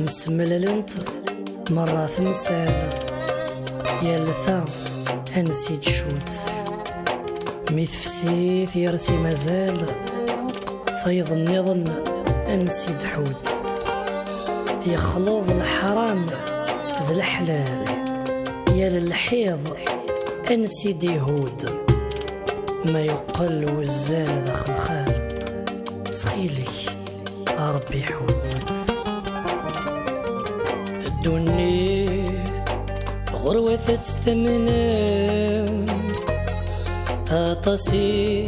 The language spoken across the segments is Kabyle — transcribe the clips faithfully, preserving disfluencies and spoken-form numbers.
Msemlalent merra temsal, yal ta ansi d-tcudd. Mi tefsi tgersi mazal, tayeḍ nniḍen ansi d-tḥudd. Yexleḍ leḥram d leḥlal, yal lḥiḍ ansi d-ihudd. Ma yuqqel uzzal d axelxal, ttxil-k, a Ṛebbi ḥudd. Ddunit ɣur-wat ad tt-tamnem, aṭas i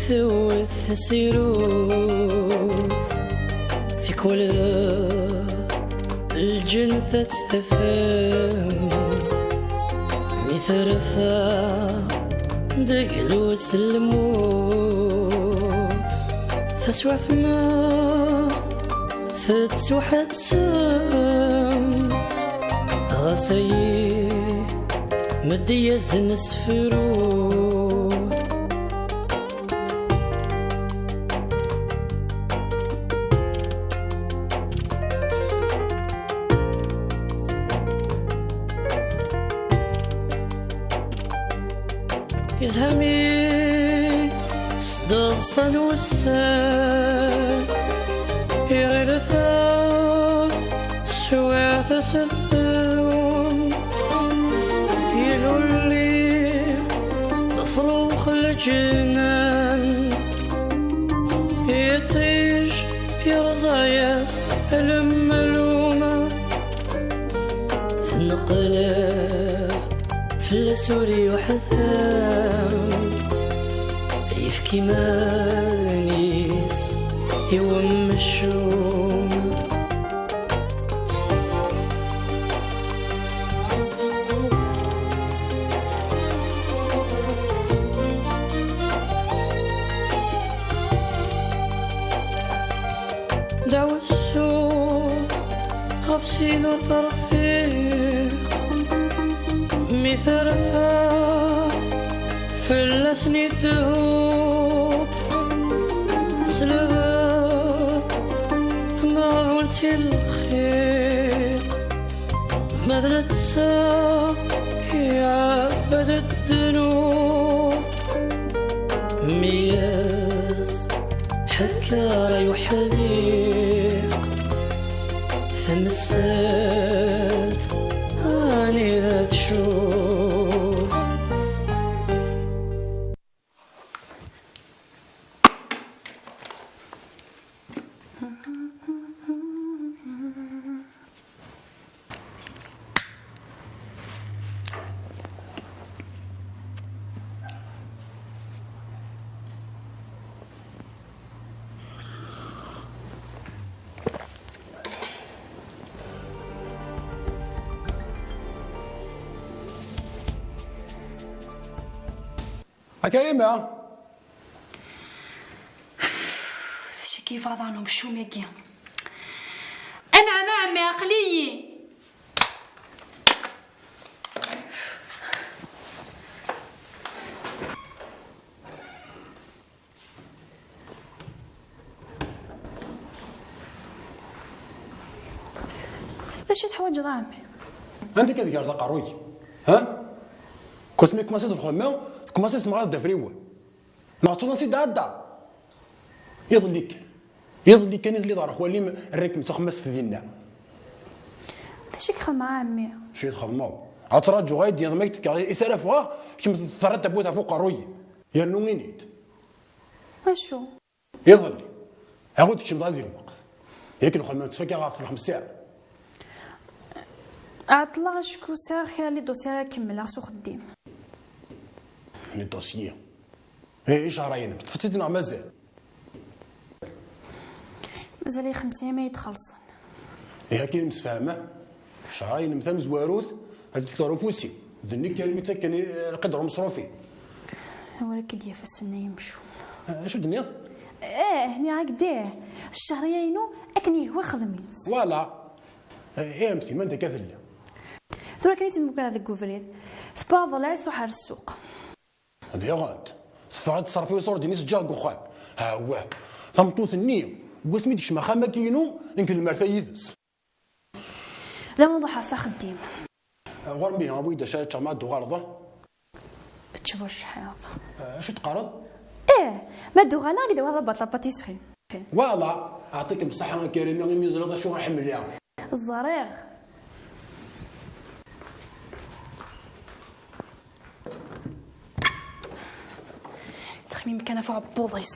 tewwet tasirut, tikwal d lǧennet ad tt-tafem, mi terfa deg lwes n lmut. Taswiɛt ma tettwaḥettem, ɣas ayi meddi-yasen asefru. Izhami s deḍsa n wussan, iɣil taswiɛt aseddum, ilulli afrux leǧnan, iṭij irẓa-yas lemluma. Tenqleb fell-as ur yuḥtam, yefk iman-is i wemcum. Dawsu ɣef sin ur terfiq, mi terfa fell-asen idehhu. Tesleb tmeɣbult si lxiq, ma d netta iɛebbed ddnub. Mi as-ḥekker ay uḥdiq, tamsalt anida tcud. A Karima! D acu akka yebɣa daɣen umcum-agi? Anɛam a ɛemmi, aql-iyi! D acu i teḥwaǧeḍ a ɛemmi? Anda akka tgerrḍ aqerruy? Ha? Kusmi tkumaṣiḍ lxedma, tkumaṣiḍ temɣareḍ d afriwen. Neɣ tettuḍ ansi d-ɛedda? Iḍelli kan. Iḍelli kan i telliḍ ɣer xwali-m, rran-kem d taxemmast dinna. D acu i txedmeḍ a ɛemmi? Acu i txedmeḍ? Ad traǧuɣ ay d-yenḍem, ay d-tekkeɣ, is ara ffɣeɣ, kemm terra tawwurt ɣef uqerruy. Yernu ini-d. Acu? Iḍelli, aɣ-d keččem dɣa di lweqt. Yak lxedma nettfaka ɣef lxemsa. Ɛeṭṭleɣ acku sɛiɣ kra n les dossiers ara kemmleɣ s uxeddim. Les dossiers? Eh, icehṛayen-im, teṭṭfeḍ-tt-id neɣ mazal? Mazal-iyi xemsa imi ay d-xellṣen. Ihi akken i nemsefham, ah? Ccehṛa-inem tamezwarut ad d-tekteɣ ufus-iw. D nekk armi ttakken i lqidr umeṣruf-i. Wala k-id-yaf ass-nni a yemcu. Ah, acu d-tenniḍ? Eh, nniɣ-ak-d ih. Cceṛya-inu akken yehwa xdem-itt. Voilà. Eh, eh, a mti, manda akka tella? Tura kan i tt-mmugraɣ deg ubrid. Tewweḍ lɛid, truḥ ar ssuq. Diɣen, teffeɣ ad tṣerref i uṣurdi-nni s-ǧǧiɣ deg uxxam. Awah, tameṭṭut-nni, Deg wasmi i d-kecmeɣ axxam-agi-inu, nekk d Marta yid-s. D amuḍeḥ s axeddim. Ɣur-m ihi, awi-d acu ara ččeɣ ma ad d-tuɣaleḍ. Ečč bucḥiḍ. Acu teqqareḍ? Ih, ma d-uɣaleɣ ad d-awiɣ la boîte la pâtisserie. Voilà, aɛṭikem ṣṣeḥḥa a Karima imi ẓriɣ d acu i ḥemmleɣ. Ẓriɣ. Ttxemmim kan ɣef uɛebbuḍ-is.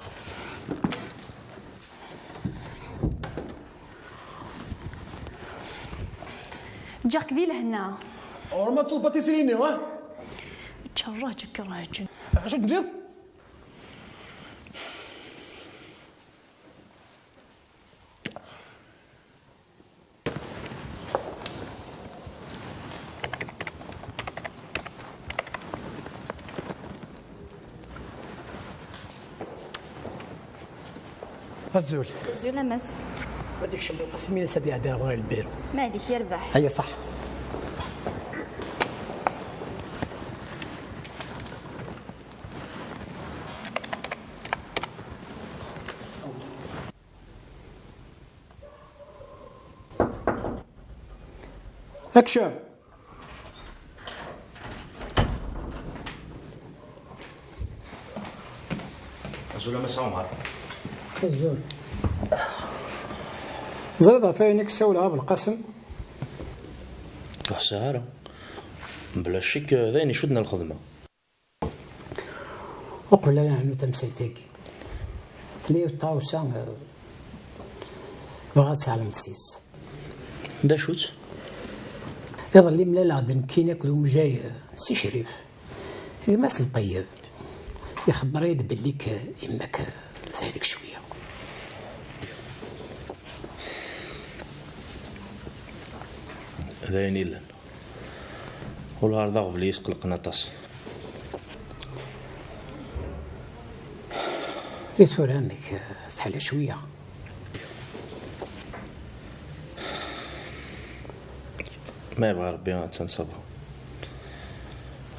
Ǧǧiɣ-k di lehna. Ɣur-m ad tsuḍ patisri-nni, ha? Ččerreǧ, ččerreǧ. Acu d-tenniḍ? Azul. Azul a Mass. Ma d-ikcem Lqasim, ini-as ad iɛeddi ɣur-i lbiru. Malik, yerbeḥ. Aya ṣaḥ. Action! Azul a Mass Ɛumer. Azul. Teẓriḍ ɣef wayen i k-ssawleɣ a Belqasem? Ur ḥṣiɣ ara. Mebla ccek, d ayen icudden ar lxedma. Uqbel ara neɛnu tamsalt-agi, tella yiwet tɣawsa, eh, bɣiɣ ad tɛelmeḍ s-yes. D acu-tt? Iḍelli mlaleɣ-d nekkini akked umejjay, eh, Si Crif, gma-s n Ṭeyyeb. Ixebber-iyi-d belli-k, eh, yemma-k, eh, tehlek cwiya. D ayen illan. Ulɣar d aɣbel i yi-isqelqen aṭas. I tura amek, eh, teḥla cwiya? Ma yebɣa Rebbi, attan ça va.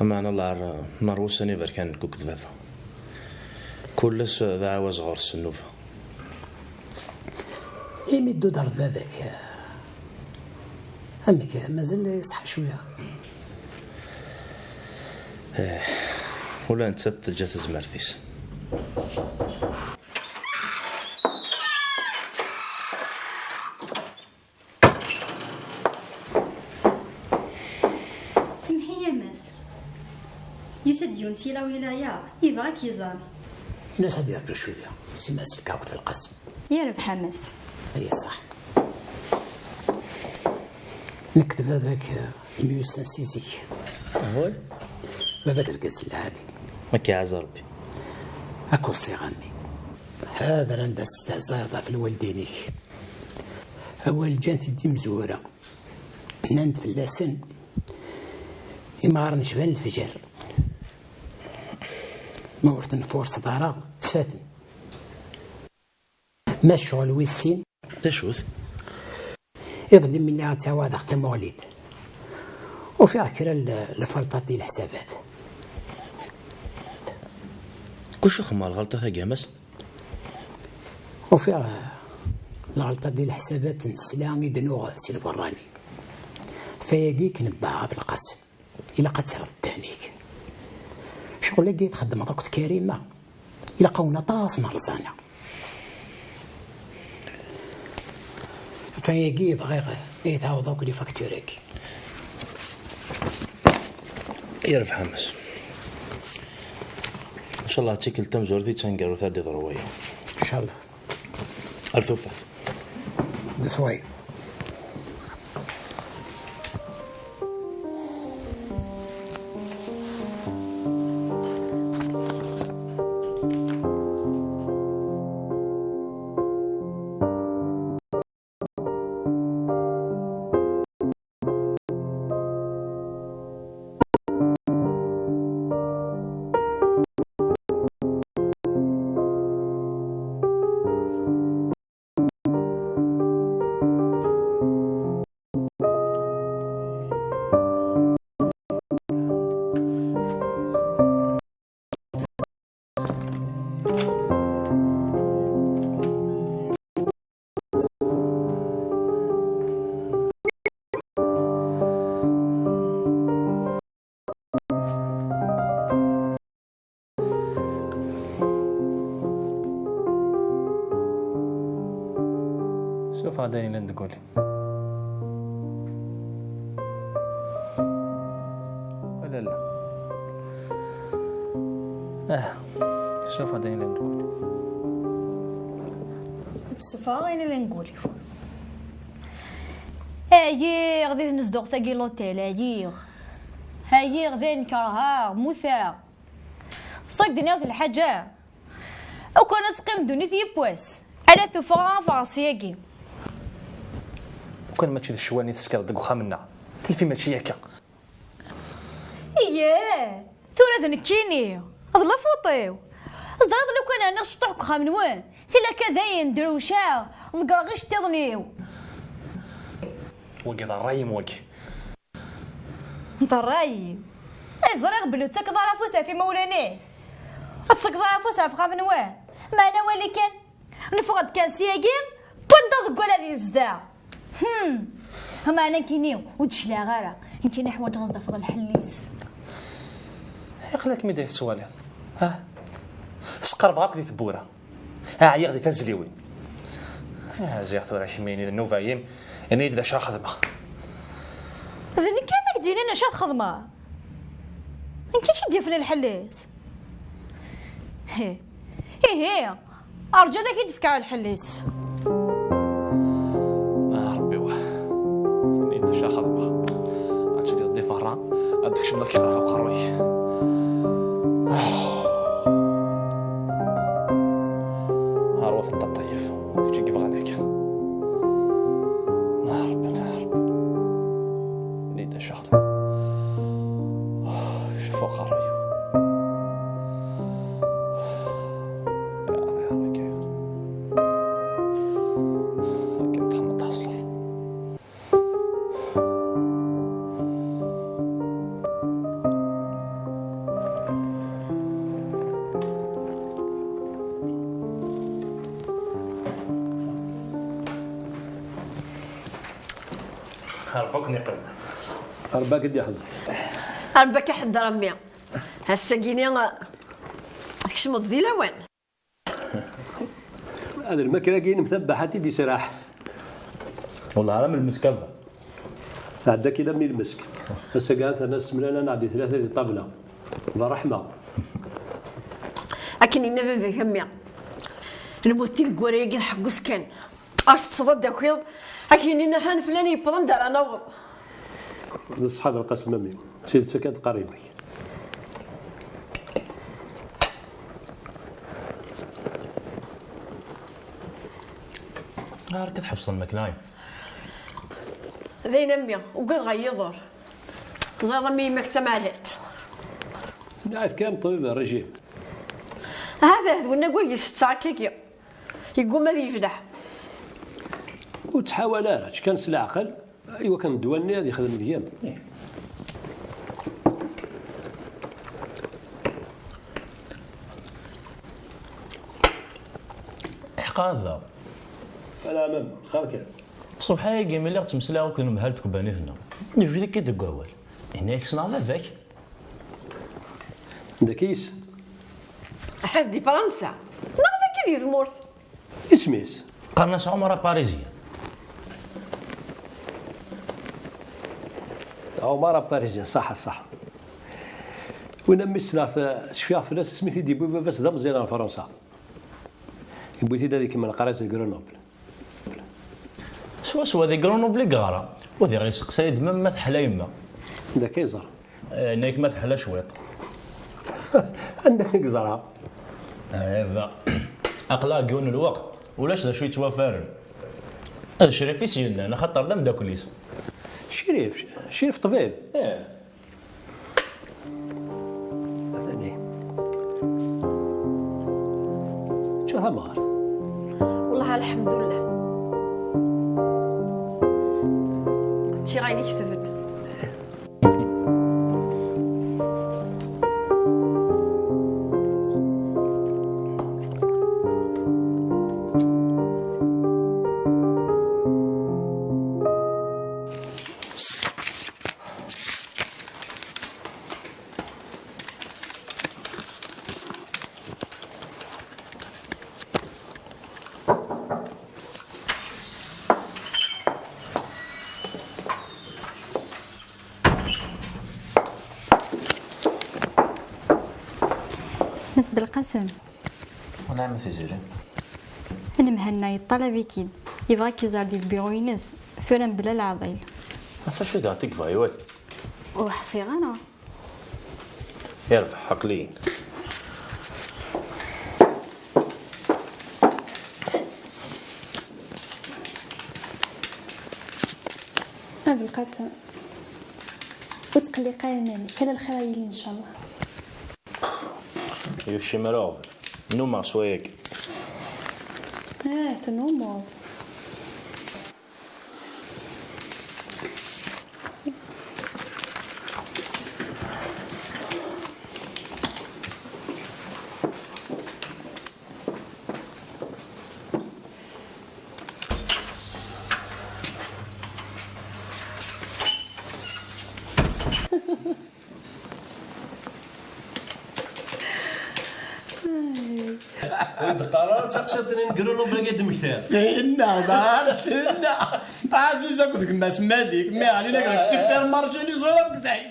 Ameɛna lɛar n ṛṛwusan iberkan nekk akked baba. Kul ass d aɛawaz ɣur-s nnuba. Imi d-tudreḍ baba-k, amek, mazal iṣeḥḥa cwiya? Eh, ula nettat teǧǧa tazmert-is. Semmeḥ-iyi a Mass. Yusa-d yiwen si la wilaya, yebɣa ad k-iẓer. Ini-as ad yerǧu cwiya, simmal selkeɣ akked Belqasem. Yerbeḥ a Mass. Aya ṣaḥ. Nekk d baba-k, eh, myussan si zik. Awal? Baba-k d argaz lɛali. Ad k-iɛaz Rebbi. Ad k-weṣṣiɣ a mmi. Ḥader anda testehzayeḍ ɣef lwaldin-ik. Awal ǧǧan-t-id imezwura. Nnan-d fell-asen imɣaren cban lefjer. Ma ur ten-tfurseḍ ara, ttfaten. Ma ccɣel wis sin. D acu-t? Iḍelli mi lliɣ ad ttɛawadeɣ tamuɣli-d, ufiɣ kra n lfalṭat di leḥsabat. Kucu xemmeɣ lɣelṭat-agi a Mass? Ufiɣ, eh, lɣelṭat di leḥsabat n ssla i d-nuɣ si lberrani. F ayagi i k-nebbeɛ a Belqasem. Ilaq ad terreḍ ddehn-ik. Ccɣel-agi i txeddmeḍ akked Karima, ilaq-awen aṭas n rrẓana. Atan yagi bɣiɣ ad yi-tɛawdeḍ akk les factures-agi. Yerbeḥ a Mass. Ncallah d tikkelt tamezwarut i d taneggarut ad d-iḍru waya. Ncallah. Ar tufat. D ṣṣwab. Sufeɣ-d ayen yellan deg wul-im. Wala la? Ah, sufeɣ-d ayen yellan deg wul-im. Sufeɣ ayen yellan deg wul-iw. Ɛyiɣ di tnezduɣt-agi, l'hôtel, ɛyiɣ. Ɛyiɣ, d ayen kerheɣ, mmuteɣ. Ṣṣak d-nniɣ d lḥaǧa. Ukan ad teqqim ddunit yiwwas. Ala tuffɣa ad ffɣeɣ syagi. Ukan mačči d ccwal i teskiḍ deg uxxam-nneɣ. Tilfi mačči akka. Iyeh! Tura d nekkini. D lafuṭ-iw. Teẓriḍ lukan rniɣ ciṭuḥ deg uxxam-nwen, tili akka dayen drewceɣ, ḍeggreɣ iceṭṭiḍen-iw. Wagi d ṛṛay-im wagi. D ṛṛay-im. Ay ẓriɣ belli ur tettakeḍ ara afus ɣef imawlan-ik. Ur tettakeḍ ara afus ɣef uxxam-nwen. Meɛna wali kan. Neffeɣ-d kan syagi, wanda deg wala ad yezdeɣ. Hmm. Meɛna nekkini ur d-cliɛeɣ ara. Nekkini ḥwaǧeɣ ad s-d-afeḍ lḥell-is. Aql-ak mi d ay tettwaliḍ. Ha? Sqerbeɣ akk di tewwura. Ɛyiɣ di tazliwin. Ah, ziɣ tura kemmini d nnuba-im, ini-d d acu ara xedmeɣ. D nekk ad ak-d-inin acu ad xedmeɣ. Nekk i k-id-yafen lḥell-is. Hi. Ihi, rǧu ad ak-id-fkeɣ lḥell-is. Ah, Ṛebbi wa. Ini-d acu ara xedmeɣ. Ad tiliḍ di berra, ad d-tkecmeḍ ad k-iqerḥ uqerruy. Arwet n Ṭaṭṭayef, d kečč i yebɣan akka. Ah, Ṛebbi, ah, Ṛebbi. Ini-d acu ara xedmeɣ. Ah, cfu uqerruy. Ya, ya, ya. Akken txedmeḍ tḥeṣleḍ. Ṛebbi ad ken-iqebl. Ṛebbi ad k-id-iḥeḍ. Ṛebbi ad k-iḥeḍ, a mmi. Ass-agi-ni, tkecmeḍ di lawan. Ad lmakra-agi-inem tabbaḥat i d-israḥ. Wellah, ara m lmesk a baba. Tɛedda-k-id am i lmesk. Ass-agi ad terna semlala neɣ di tlata di ṭṭabla. D ṛṛeḥma. Akken yenna baba-k a mmi. Lmut tineggura-agi d ḥeggu-s kan. Ar teṭṭseḍ ad d-takiḍ, ad k-inin atan flan yewweḍ anda ara naweḍ. D ṣṣeḥ a Belqasem a mmi. D tidet akka d-teqqar yemma-k. Ar akka tḥebseḍ lmakla-im. D ayen a mmi, ugadeɣ ad yiḍer. Teẓriḍ a mmi yemma-k d tameɛlant. Nɛaf kan ṭṭbib régime. Hada d winna wagi setta akkagi. Yegguma ad yebleɛ. Ur ttḥawal ara, ečč kan s leɛqel. Iwakken ddwa-nni ad yexdem deg-m. Ḥqa a baba. Ala a mmi, xir kan. Ṣṣbeḥ-agi mi lliɣ ttmeslayeɣ akked unemhal n tkebbanit-nneɣ, yebda-k-id deg wawal. Yenna-yak ssneɣ baba-k. D akis? Ahat di Fransa. Neɣ dagi di tmurt. Isem-is? Qqaren-as Ɛumar Aparizyan. Ɛumar Aparizyan, ṣaḥa, ṣaḥa. Win am mi ssneɣ-t, cfiɣ fell-as asmi t-id-yewwi baba-s d ameẓyan ɣer Fransa. Yewwi-t-id ad ikemmel leqraya-s di Grenoble. Swaswa di Grenoble i yeɣra. U diɣ yesteqsa-yi-d ma, ma teḥla yemma. D akka i yeẓra. Eh, yenna-yak ma teḥla cwiṭ. Anda i yeẓra? Eh, aql-aɣ deg yiwen n lweqt, ulac d acu yettwafaren. D Crif i s-yennan, axaṭer d ameddakel-is. Crif, Crif ṭbib? Ih. Atan-ihi. Čču tamɣart. Wellah, alḥemdullah. Ččiɣ ayen iketben. Belqasem. Nɛam a Tiziri. Anemhal-nneɣ yeṭṭalab-ik-id. Yebɣa ad k-iẓer di lbiru-ines, tura mebla leɛḍil. Ɣef wacu daɣen i yebɣa iwali? Ur ḥṣiɣ ara. Yerbeḥ, aql-iyi. A Belqasem, ur ttqelliq ara iman-ik, ala lxir a yili, ncallah. Yuc imra uɣbel. Nnumeɣ s wayagi. Ah, tennummeḍ. Ur d-qqar ara d taqsiṭ-nni n Grenoble-agi d-temmektiḍ. Inna, ḍan, inna. Ɛziz akked gma-s Malik, mi ɛlin akked supermarché-nni ẓwir akk zay.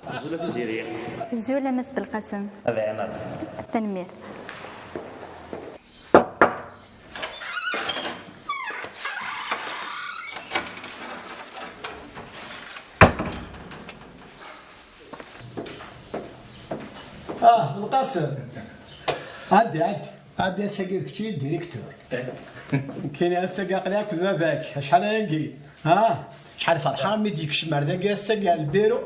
Azul a Tiziri. Azul a Mass Belqasem. Ad ɛinaḍ. Tanemmirt. Ah, Belqasem. Ɛeddi, ɛeddi. Ɛeddi, ass-agi d kečč i d directeur. Nekkini ass-agi aql-i akked baba-k. Acḥal ayagi? Ha? Acḥal ferḥeɣ mi d-yekcem ar dagi ass-agi ar lbiru.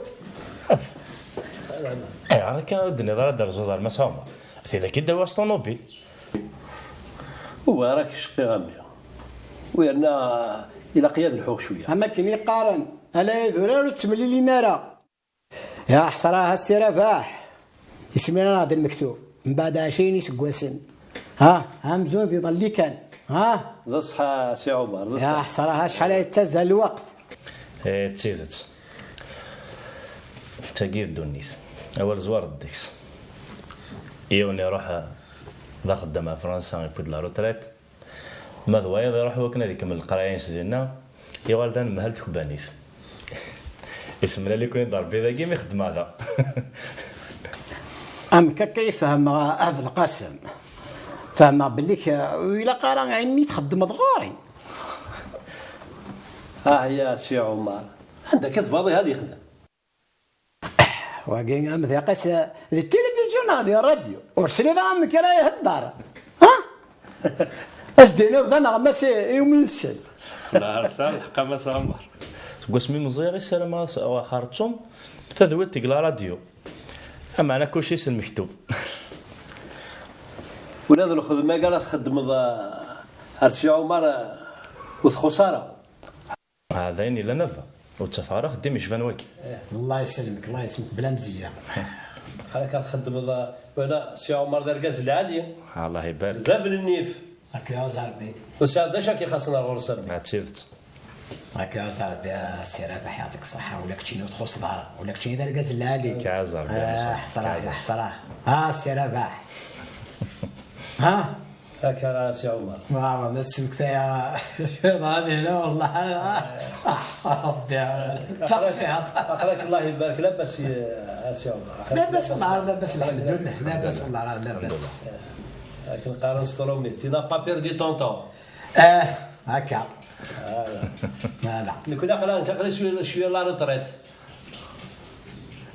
Ayɣer akka ur d-tenniḍ ara ad d-terzuḍ ar Mass Ɛumer? Tili-k-id d awas ṭunubil. Ugareɣ-k cqiɣ a mmi. U yerna ilaq-iyi ad lḥuɣ cwiya. Am akken i qqaren, ala idurar ur ttemlilin ara. Ya ḥesra a Si Rabaḥ, isem-inu-aɣ-d lmektub mbeɛd ɛecrin iseggasen. Ha, amzun d iḍelli kan. Ha? D ṣṣeḥ a Si Ɛumer, d ṣṣeḥ. Ya ḥesra, acḥal ay yettazzal lweqt. Eh, d tidet. Tagi d ddunit. Awal zwar deg-s. Yiwen iruḥ, eh, d axeddam ɣer Fransa, yewwi-d la retraite. Ma d wayeḍ iruḥ wakken ad ikemmel leqraya-ines dinna, yuɣal d anemhal tkebbanit. Isemlal-iken-id Rebbi dagi mi xeddmeɣ da. Amek akka i fehmeɣ a Belqasem? Fehmeɣ belli k-, ur ilaq ara ayen mi txeddmeḍ ɣur-i. Ah ya Si Ɛumer, anda akka tebɣiḍ ad yexdem? Wagi amḍiq-is d tilivizyu neɣ d rradyu? Ur tesliḍ ara amek ara ihedder? Ha? Ad s-d-tiniḍ d aneɣmas i, i umi yessen. La, tesɛiḍ lḥeqq a Mass Ɛumer. Seg wasmi meẓẓiyeɣ i ssarameɣ s-, xerṣum tadwilt deg la radio. Ameɛna kulci s lmektub. Ula d lxedma-agi ara txeddmeḍ, a, ar Si Ɛumer, a, ur txuṣṣ ara. Ah, d ayen yellan a baba. Ur ttafeɣ ara axeddim yecban wagi. Eh, Allah yesselmek, Allah yesselmek, bla mzeyya. Aql-ak ad txeddmeḍ, wala Si Ɛumer d argaz lɛali. Allah ibarek. D bab n nnif. Akka ya Rebbi. Ur sɛiɣ d acu ak-ixaṣṣen ar ɣur-s a Rebbi. Ah, d tidet. Akka ya Rebbi, a Si Rabaḥ, yeɛṭik ṣṣeḥḥa, ula keččini ur txuṣṣeḍ ara, ula keččini d argaz lɛali. Akka ya Rebbi. Ah, ḥesra, ḥesra. Ah, Si Rabaḥ. Ha? Akka a Si Ɛumer. Waaw, ma tesmekta ya, yeḍran hna, wallah. Ah, Rebbi, d taqsiṭ. Aql-ak Allah ibarek, labas a Si Ɛumer. Labas, wallah, labas, lḥemdullah, labas, wallah, labas. Akken qqaren s trumit, tu n'as pas perdu ton temps. Eh, akka. Voilà. Voilà. Nekkni aql-, nekk aql-i cwiya, cwiya la retraite.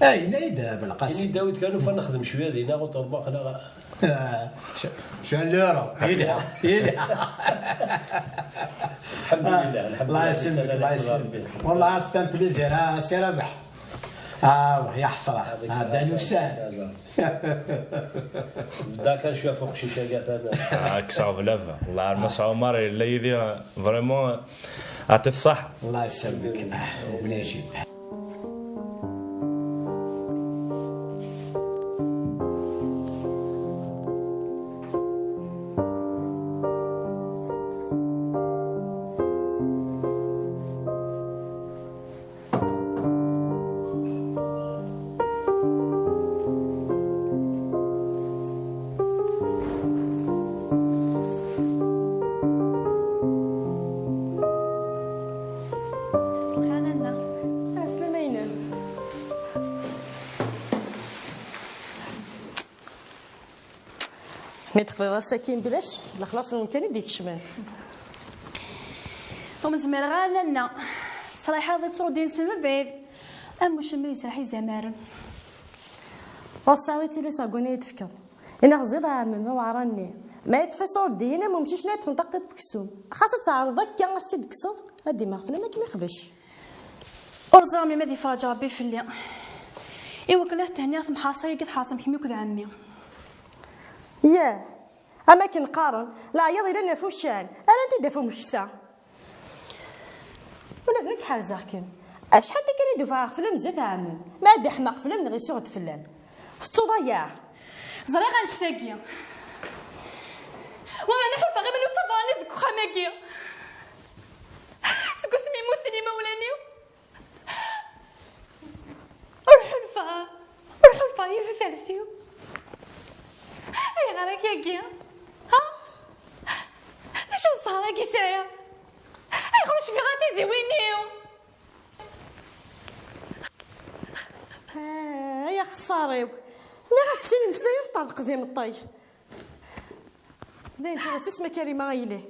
Eh, yenna-yi-d Belqasem. Ini-d awi-d kan ufan nexdem cwiya dinna, ur ṭurbu aql-aɣ. Ah, ch-, cwiya lura. Yelha, yelha. Alḥemdulillah, alḥemdulillah. Allah yesselmek, Allah yesselmek. Wallah, c'est un plaisir, a Si Rabaḥ. Ah, ya ḥesra. Ah, d anussan. Bda kan cwiya f uqcic-agi atan. Ah, kkseɣ blaba. Wallah, ar Mass Ɛumer yella yid-i, vraiment, yeɛṭi-t ṣṣeḥḥa. Allah yesselmek. Ah, obligé. Mi teqḍiḍ ass-agi mebla ccek, d lexlaṣ-nwen kan i d-ikecmen. Ur zmireɣ ara nanna. Ṣṣraḥa d iṣrudin s mebɛid. Am ucemmed yesraḥ izamaren. Ur tesɛiḍ i tili seg win ay d-tefkeḍ. Inaɣ ziḍ ɛemmi, ma weɛra-nni. Ma yeṭṭef iṣurdiyen am umcic-nni yeṭṭfen taqqiṭ n uksum. Xas ad teɛreḍ akka ad s-tt-id-tekkseḍ, ad d-imeɣ fell-am ad kem-ixbec. Ur ẓriɣ melmi ad yefraǧ Rebbi fell-i. Iwakken ad thenniɣ temḥerṣ-agi tḥerṣem kemm akked ɛemmi. Yah, am akken qqaren, leɛyaḍ ilan ɣef uccan, rran-t-id ɣef umeksa. Ula d nekk ḥerzeɣ-kem. Acḥal tikkal i d-ufɣeɣ fell-am zdat ɛemmi-m, ma ad d-iḥmeq fell-am neɣ isuɣ-d fell-am. Tettuḍ aya? Ẓriɣ annect-agi. Wa ma ḥulfaɣ iman-iw d taberranit deg uxxam-agi. Seg wasmi i mmuten imawlan-iw. Ur ḥulfaɣ, ur ḥulfaɣ i tudert-iw. Ayɣer akkagi? Ha? D acu d ssher-agi sɛiɣ? Ayɣer ur cfiɣ ara tiziwin-iw? Ah, ay axeṣṣar-iw. Nniɣ-as sin imeslayen teṭṭerḍeq d imeṭṭi. Dayen tura susem a Karima a yelli.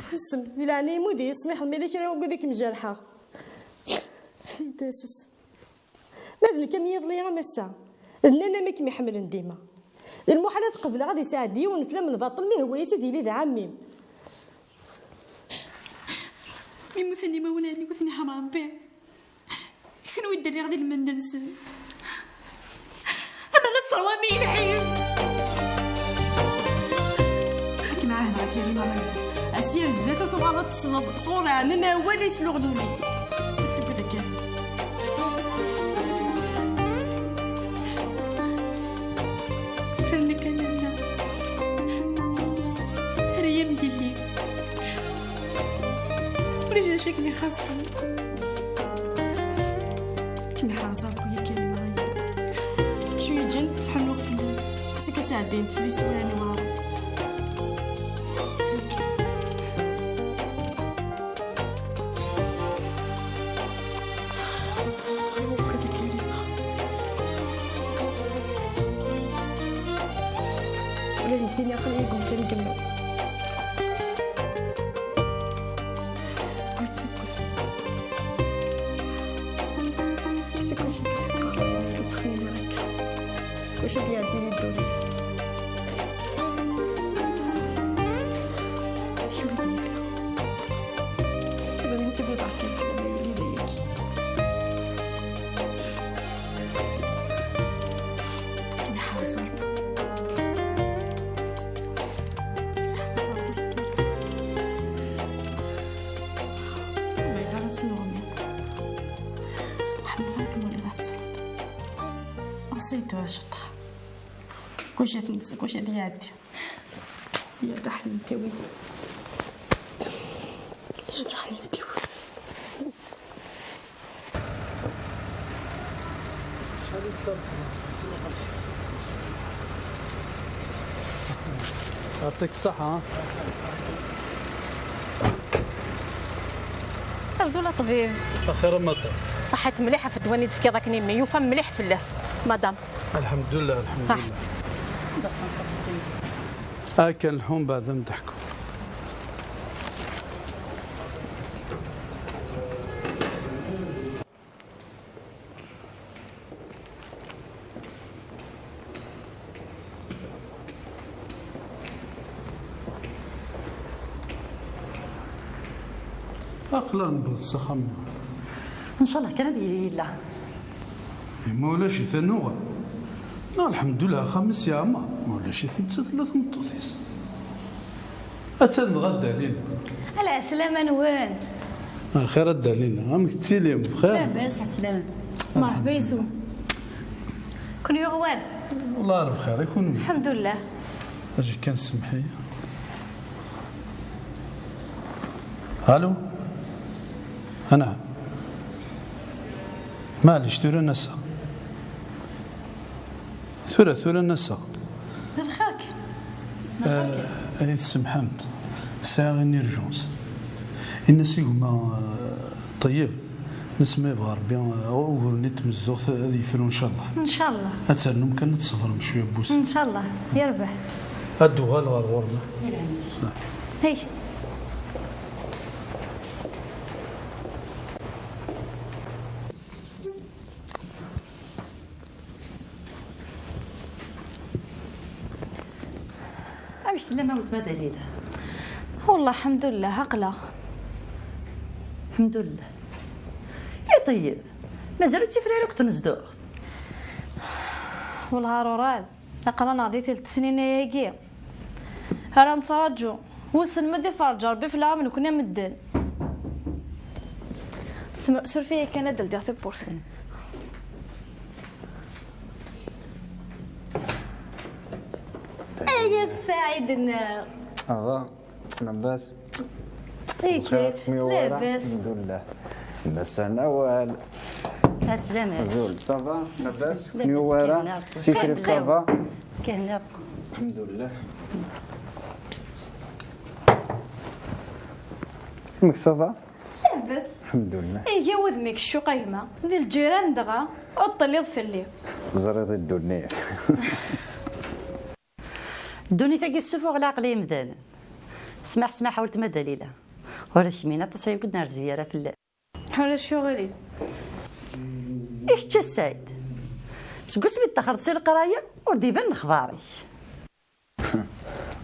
Susem, di leɛnaya-m ur d-iyi-smiḥeḍ ma yella kra wagad i kem-jerḥeɣ. Tura susem. Ma d nekk am yiḍelli am ass-a, d nanna-m i kem-iḥemmlen dima. D lmuḥal ad qebleɣ ad isɛeddi yiwen fell-am lbaṭel mi ihwa-yas ad yili d ɛemmi-m. Mi mmuten imawlan-iw, ad ten-iḥrem Rebbi. Kenwi i d-rriɣ di lmend-nsen. Ama la tesserwam-iyi lḥif. Ad kem-ɛahdeɣ a Karima. Asya ar zdat ur tuɣaleḍ ad tesleḍ sɣur ɛemmi-m awal yesluɣlulen. Ur ttagad a Karima. Rnu kan nanna. Rnu-yi am yelli. Ulac d acu i kem-ixaṣṣen. Kem-iḥrez akk ya Karima aya. Cwiya kan ttḥennuɣ fell-am. Xas akka ttɛeddayent fell-i teswiɛin iweɛren. Ur ttagad a Karima. Ula d nekkini aql-iyi deg umkan n yemma-m. Ur ttagad. Ur ttagad, ur ttagad. Ur ttxemmim ara akka. Kullec ad iɛeddi di ddunit. Alḥemdulillah. Tura d netta bu ḍeɛf-, nḥeẓer. Nḥeẓer. Ur bɣiɣ ara ad tennuɣmiḍ. Ḥemmleɣ akken ur ad tesɛuḍ. Ɣas ay tura ceṭṭeḥ. Kullec ad t-, kullec ad iɛeddi. Ya d aḥnin tiwin. Ya d aḥnin tiwin. يعطيك الصحة. Azul a ṭbib. Axir a maṭi. Ṣaḥit mliḥ ɣef ddwa-nni d-tefkiḍ akken i mmi, yufa mliḥ fell-as, madame. Lḥemdullah, lḥemdullah. Ṣaḥit. Akken lḥun beɛd am d-ḥku. Aql-aɣ newweḍ s axxam-nneɣ. Ncallah kan ad yili yella. Ma ulac-it ad nuɣal. Neɣ lḥemdullah axxam-is yeɛmer. Ma ulac-it netta tella tmeṭṭut-is. Attan dɣa Dalina. Ala slama-nwen. Lxir a Dalina, amek tettilim? Bxir? Labas. Slama. Merḥba yeswa. Kun yuɣ war? Wellah ar bxir, i kunwi? Lḥemdullah. Aji kan semḥ-iyi. Alo? Anɛam. Maɛlic, tura n ass-a. Tura, tura n ass-a. D lxir kan. D lxir kan. Eh, ay tsemḥemt. Sɛiɣ une urgence. Ini-as i gma, eh, Ṭeyyeb, nesma yebɣa Rebbi, eh, ugur-nni n tmezduɣt ad yefru, ncallah. Ncallah. Ad ternum kan ad tṣebrem cwiya n wussan. Ncallah. Yerbeḥ. Ad d-uɣal ɣer ɣur-neɣ. Hey. Amek tellam a weltma Dalila? Wellah, lḥemdullah, aql-aɣ. Lḥemdullah. Ya ṭeyyeb, mazal ur tt-ifri ara akk tnezduɣt? Wellah, ar urɛad. Aql-aneɣ di tilt snin ayagi ara nettraǧu. Wissen ma d iferǧ Rebbi fell-aɣ am nekni am medden. Smer- Suref-iyi kan ad d-ldiɣ tawwurt. Ay at Saɛid-nneɣ. Ava, labas. I kečč? Labas. Alhamdulillah. Massa Nawal. Aslama. Azul, ça va? Labas. Labas, Miwara. kan. Sikrif, ça va? Kan. Alhamdulillah. Amek ça va? Labas. Alhamdulillah. Iga wudem-ik ccuq a gma. Di lǧiran dɣa ur telliḍ fell-i. Teẓriḍ i ddunit. Ddunit-agi tessufuɣ leɛqel i yimdanen. Smaḥ, smaḥ a weltma Dalila. Ur kmin aṭas ay ur k-nerzi ara fell-as. Ḥulac yuɣili. I kečč a Saɛid? Seg wasmi d-taxreḍ si leqraya ur d-iban lexbar-ik.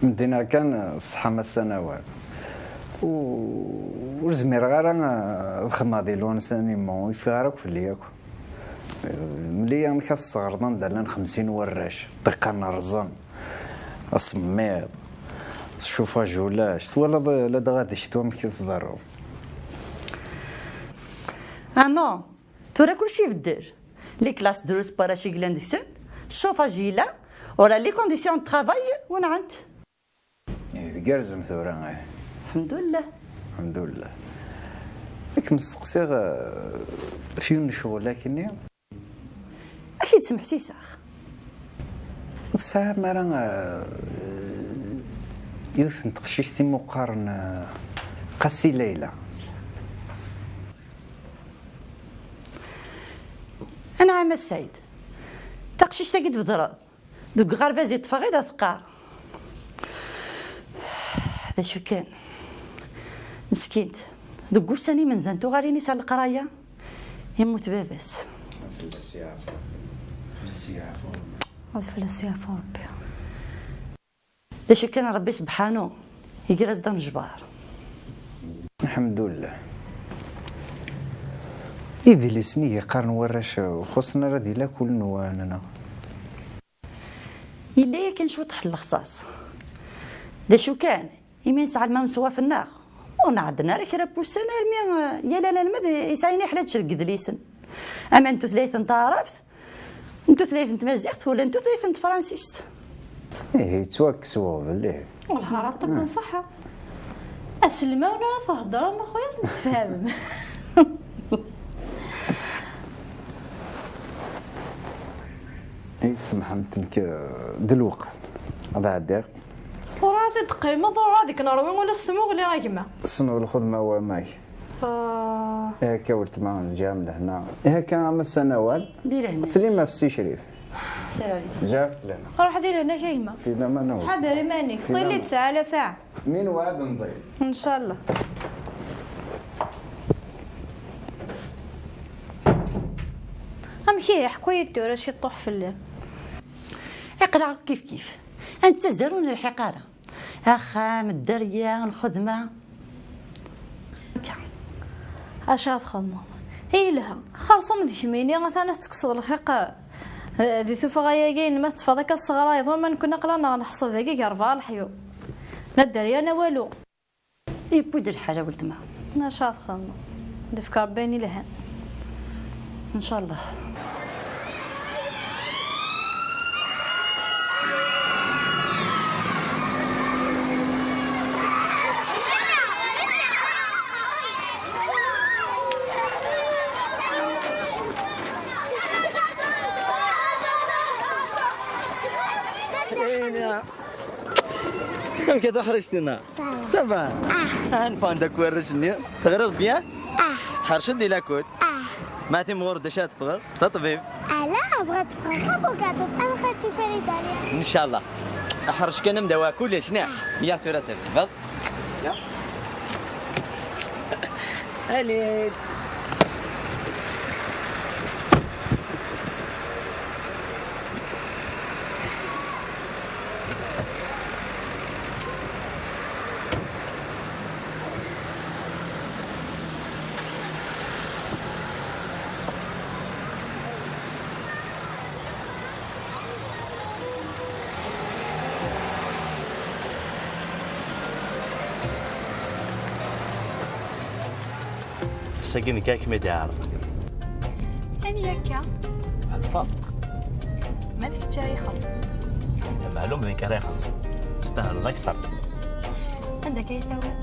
Medden-a kan ṣṣeḥḥa Massa Nawal. U- Ur zmireɣ ara ad xedmeɣ di lwansan imu, ur yeffiɣ ara akk fell-i akk. Mli amek ad tesseɣreḍ anda llan xemsin warrac, ṭṭiqan rẓen, asemmiḍ, chauffage ulac, twalaḍ ladɣa d ccetwa amek i tḍerru. Ama, tura kullec ibeddel. Les classes drus n warrac i yellan deg-sent, chauffage yella, ura les conditions de travail wenɛent. Ih, tgerrzem tura, ih. Lḥemdullah. Lḥemdullah. Ad kem-steqsiɣ eh, f yiwen n ccɣel akkenni? Ad k-id-smeḥsiseɣ. Ur tesɛam ara eh, yiwet n teqcict i mu qqaren eh, Qasi Layla? Anɛam a Saɛid. Taqcict-agi d-tbedreḍ. Deg uɣerbaz i ṭṭfeɣ i d teqqar. D acu kan, meskint, deg wussan imenza n tuɣalin-is ar leqraya, yemmut baba-s. Ad fell-as yeɛfu Rebbi. D acu kan, Rebbi sebḥanu iger-as-d anejbar. Lḥemdullah. Idlisen i yeqqaren warrac ur xuṣṣen ara di lakul-nwen, neɣ? Yella yakan cwiṭ n lexṣaṣ. D acu kan, imi nesɛa lmawes n wafen-nneɣ, ur nɛedden ara kra n wussan armi eh, yal anelmad yesɛa ayen iḥlaǧ deg yidlisen. Ama n tutlayt n taɛrabt, n tutlayt n tmaziɣt, ula n tutlayt n tefransist. Ihi yettwakkes uɣbel, ihi. Wellah ara ṭṭiqen ṣaḥa. Aselmawen ara theddrem a xuya temsefhamem. Ay tsemḥemt nekk eh, d lweqt ad ɛeddiɣ. Ur ara t-id-teqqimeḍ, ur ara dik nerwi ula s tmuɣli a gma. Tessneḍ lxedma wamak. Ah, Ihi akka weltma, lǧiha n lehna. Ihi akka a Massa Nawal. Di lehna. Ttlim ɣef Si Crif. Salam. Lǧiha ɣef lehna. Ruḥ di lehna-k a gma. Fi laman a weltma. Ttḥadar iman-ik, ṭṭil-d saɛa la saɛa. Min weɛd nḍil. Ncallah. Amek ihi, ḥku-yi-d tura ciṭuḥ fell-i. Aql-aɣ kif kif. Ad nettazzal ur nelḥiq ara. Axxam, dderya, lxedma. Acu ara txedmeḍ? I yelha, xerṣum d kemmini atan ad tekkseḍ lxiq eh, di tuffɣa-agi-inem ad teffeɣ akka tesseɣrayeḍ, wama nekkni aql-aneɣ neḥṣel dagi gar rebɛa leḥyuḍ. La dderya n walu. Yewwi-d lḥal a weltma. Acu ara txedmeḍ? Ad d-ifk Rebbi ayen ilhan. Ncallah. Amek a tuḥrict-nneɣ? Ça va. Ah, nfan-d akk warrac-nni. Teɣriḍ bien? Ah. Tḥerceḍ di lakul? Ah. Ma timɣur d acu ara teffɣeḍ? Taṭbibt. Ala, bɣiɣ ad ffɣeɣ d tabugaṭut, ad xedmeɣ tifiri Dalya. Ncallah. Ḥrec kan am dawa kullec, neɣ? Ya tura terkbeḍ. Ya. Allez. Ass-agi nekk ad kem-id-iɛreḍ. Sani akka? Alfa. Ma d kečč ara ixellṣen. Meɛlum d nekk ara ixellṣen. Testahleḍ akteṛ. Anda akka ay tawiḍ?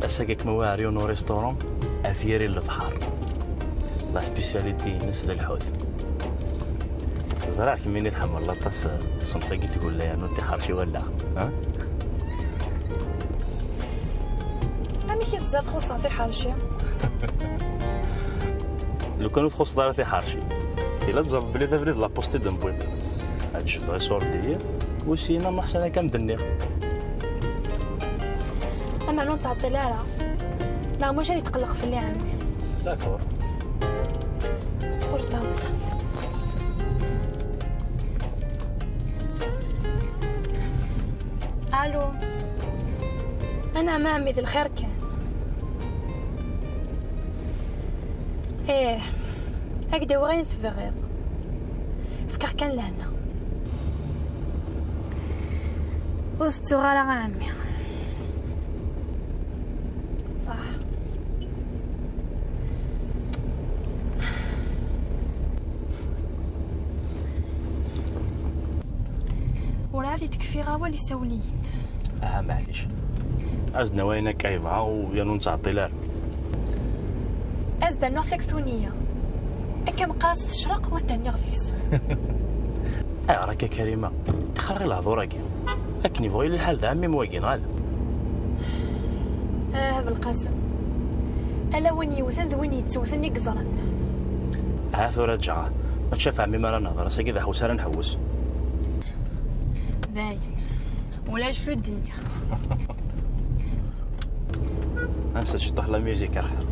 Ass-agi ad kem-awiɣ ɣer yiwen n restaurant ɣef yiri n lebḥer. La spécialité-ines d lḥut. Ẓriɣ kemmini tḥemmleḍ aṭas, eh, ṣṣenf-agi n tgella, yernu tiḥerci wala, ha? Amek i teẓriḍ xuṣṣeɣ tiḥerci? Lukan ur txuṣṣeḍ ara tiḥerci, tili ad teẓreḍ belli d abrid la poste i d-newwi. Ad tjebdeḍ iṣurdiyen, u syin am uḥsan akka am d-nniɣ. Ameɛna ur ttɛeṭṭil ara. Neɣ maca ad yetqelleq fell-i ɛemmi. D'accord. Portable. Allô. Anɛam a ɛemmi, d lxir kan. Ih, ad k-d-awiɣ ayen tebɣiḍ. Fkeɣ kan lehna. Ur tettuɣ ara a ɛemmi. Ṣaḥ. Werɛad i d-kfiɣ awal, isawel-iyi-d. Aha, maɛlic. Ad d-nawi ayen akka yebɣa u yernu ur nettɛeṭṭil ara. Ad d-rnuɣ taktuniya. Akka meqqar ad tecreq u ad d-rniɣ deg-s. Ayɣer akka, Karima? Tixer i lehdur-agi. Akken yebɣu yili lḥal d ɛemmi-m wagi, neɣ ala? Ah, Belqasem. Ala win yewten d win yettewten i yeẓran. Ha tura ǧǧeɣ. Mačči ɣef ɛemmi-m ara nehder, ass-agi d aḥewwes ara nḥewwes. Dayen. Ulac ur d-nniɣ. Ansa ciṭuḥ la musique axir.